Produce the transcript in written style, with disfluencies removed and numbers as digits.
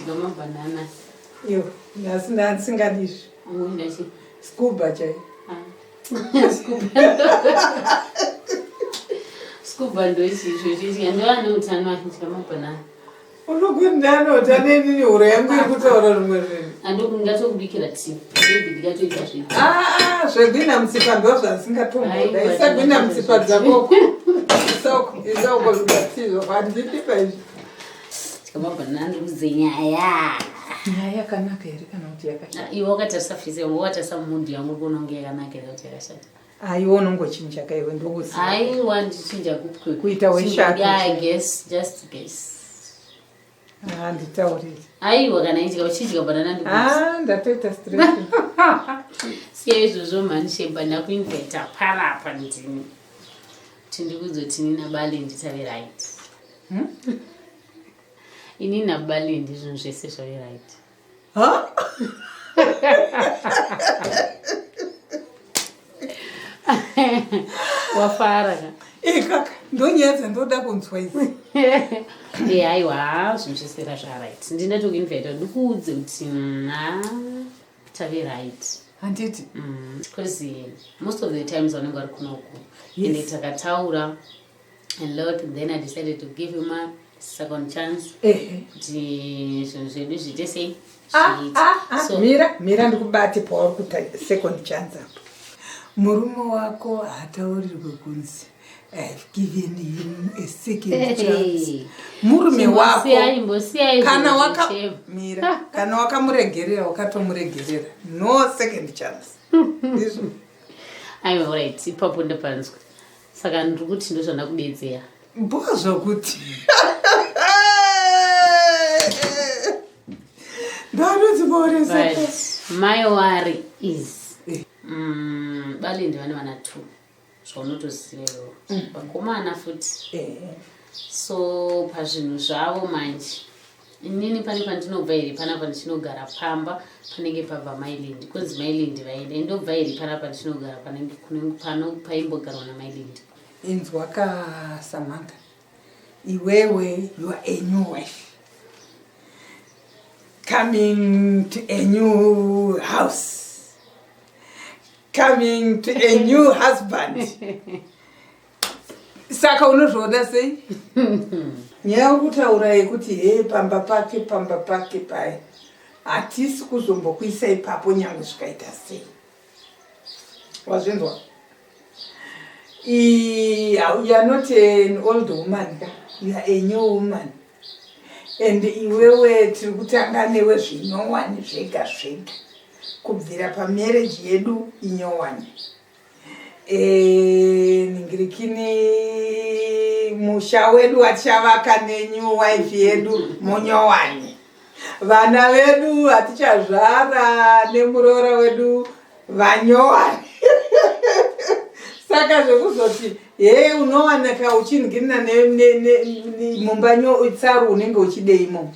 Idya mabhanana. Iyo, nhasi ndandisingadi izvi. Unoda chii? Scuba chaiyo. Ah. Scuba. Scuba ndoichi izvo izvi. Ndovane utano achidya mabhanana. Unokundana nenini huro yangu iri kutaura zvimwe zvinhu. Andingatokubikira tea. Maybe ndingatoita zve. Ah, ah, zvegwina mutsipa ndo zvandisingatomboda. Isa gwina mutsipa dzako. Isoko, isoko zvikatizvo handidi pa izvi. Tikamabhanana ndikuudze nyaya. Nyaya yakanaka here kana kuti yakashata? Iwe wakatarisa face yangu, wakatarisa mundu yangu uri kuona kunge yakanaka here kuti yakashata. Aiwa unongochinja ka iwe ndokuziva. Aiwa ndichinja kupi? Kuita weshatu. Yeah, guess, just guess. Ah, nditaurire. Aiwa kana idya uchidya banana ndikuudze. Ah, ndatoita stress. Siya izvozvo mhani Shemba ndakuinvita panapa ndini. Kuti ndikuudze kuti ini naBalindi tave right. Hmm? Ini naBalindi zvinhu zvese zvave right. Huh? Wafara ka? Eh kaka, ndonyaya dzandoda kunzwa idzi. Eh aiwa zvinhu zvese zvaright. Ndinatokuinvita ndikuudze kuti na tave right. Handiti? Because most of the times vanenge vari kunoku. Ende takataura a lot then I decided to give him a second chance kuti zvinhu zvedu zviite sei. Ah, Zviite. ah, ah. So Mira, mira ndikubate pauri kuta second chance apo. Murume wako haataurirwe kunzi I've given him a second chance. Murume wako Imbosiyai kana waka zvinhu mira, kana wakamuregerera wakatomuregerera. No second chance. Ndizvo. Aiwa right ipapo ndapanzwa. Saka ndiri kuti ndozvandakudedzera. Mbuka zvokuti. Ndanodziporesa. But my worry is Balindi vane vana 2 zvaunotoziva iwewe. Vakomana futi. So pazvinhu zvavo manje inini pane pandinobva here panapa ndichinogara pamba panenge pabva Mailindi kunzi Mailindi vaenda indobva here panapa ndichinogara panenge pano paimbogarwa naMailindi. Inzwa ka Samantha, iwewe you are a new wife coming to a new house, coming to a new husband. Saka unozviona sei? Nyaya yekutaura yekuti he pamba pake pamba pake pai hatisi kuzombokuisa ipapo nyange zvikaita sei. Wazvinzwa? You are not an old woman ka, you are a new woman. And iwewe tiri kutanga newe zvinyowani zvega zvega kubvira pamarriage yedu inyowani. Ningirikini musha wedu watichavaka nenew wife yedu munyowani. Vana vedu vatichazvara nemuroora wedu vanyowani. Saka zvekuzoti he unowanaka uchiningirina mumba tsaru unenge uchideimo.